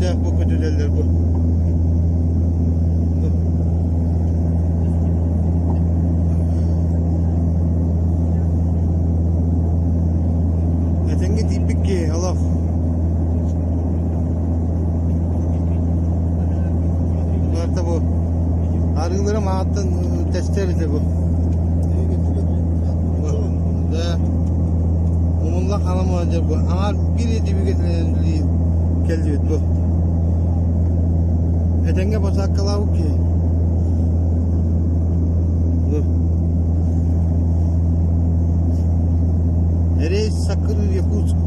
сүрдээх бу көтүтэллэр бу. Этэҥҥэ тиийбит киһи олох. Барыта бу арыылара мааттан тэстэр этэ бу. Да. Умулла халаман дьэ бу. Аҥаар биир этибигэ кэллибит бу. Этэҥҥэ посадкалаабыт киһи. Бу. Рейс Саккырыыр Якутск.